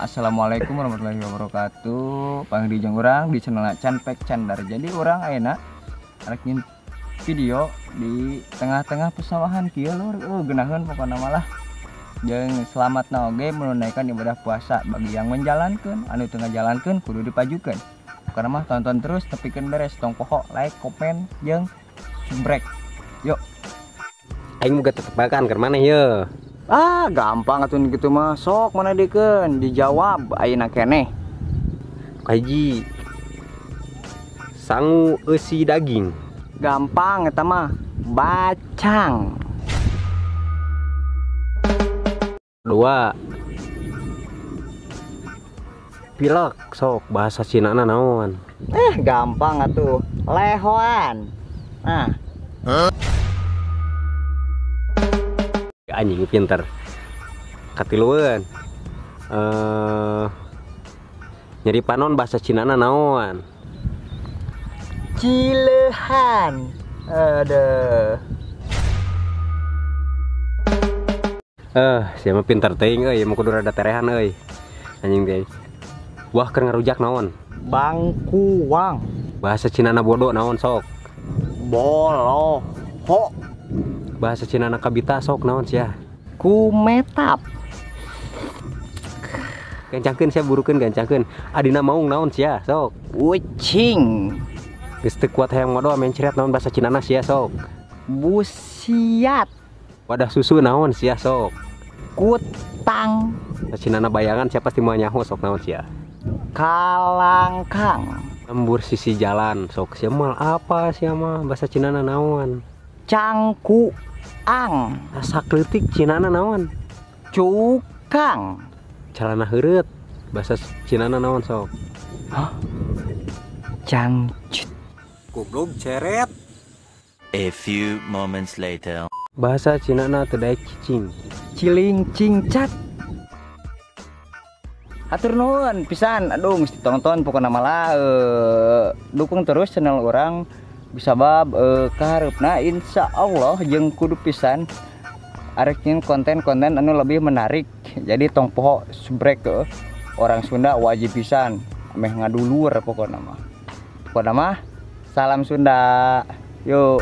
Assalamualaikum warahmatullahi wabarakatuh. Panggil jeung urang di channel Canpek Candar. Jadi urang ayeuna arek nyin video di tengah-tengah pesawahan kieu lur. Geunaheun pokona malah. Jeung selamatna oge menunaikan ibadah puasa bagi yang menjalankan, anu teu ngajalankeun kudu dipajukeun. Pokona mah tonton terus tepikeun beres, tong poho like, komen jeung subrek. Yuk. Aing moga tetepakan keur maneh ye. Ah, gampang atuh gitu mah. Sok mana dikeun dijawab ayeuna keneh. Kahiji. Sangu eusi daging. Gampang eta mah. Bacang. 2. Pilek sok bahasa Cinana naon? Gampang atuh. Lehoan. Nah. Huh? Anjing pinter. Katilueun. Nyeri panon bahasa Cinana naon? Cilehan. Aduh. Sia mah pinter teuing euy, mah kudu rada terehan euy. Anjing teh. Wah keur ngarujak naon? Bangkuang. Bahasa Cinana bodoh naon sok? Boloho. Bahasa Cinana kabita sok naon sia? Kumetap. Gancangkeun sia burukeun gancangkeun. Adina maung naon sia sok? Ucing. Geus teu kuat hayang modal mencret naon bahasa Cinana sia sok? Busiat. Wadah susu naon sia sok? Kutang. Bahasa Cinana bayangan sia pasti moal nyaho sok naon sia? Kalangkang. Lembur sisi jalan sok sia mal apa sia mah bahasa Cinana naon? Cangkuang. Asak leutik Cinana naon? Cukang. Calana heureut bahasa Cinana naon sok? Hah? Cangcut. Goblok ceret. A few moments later. Bahasa Cinana teu daek cicing. Ciling cingcat. Hatur nuhun pisan. Aduh mesti tonton pokona malah dukung terus channel urang. Sabab kahareupna insya Allah jeung kudu pisan arek nyin konten-konten anu lebih menarik. Jadi tong poho subrek ke orang Sunda wajib pisan ameh ngadulur pokona mah. Pokona mah salam Sunda. Yuk.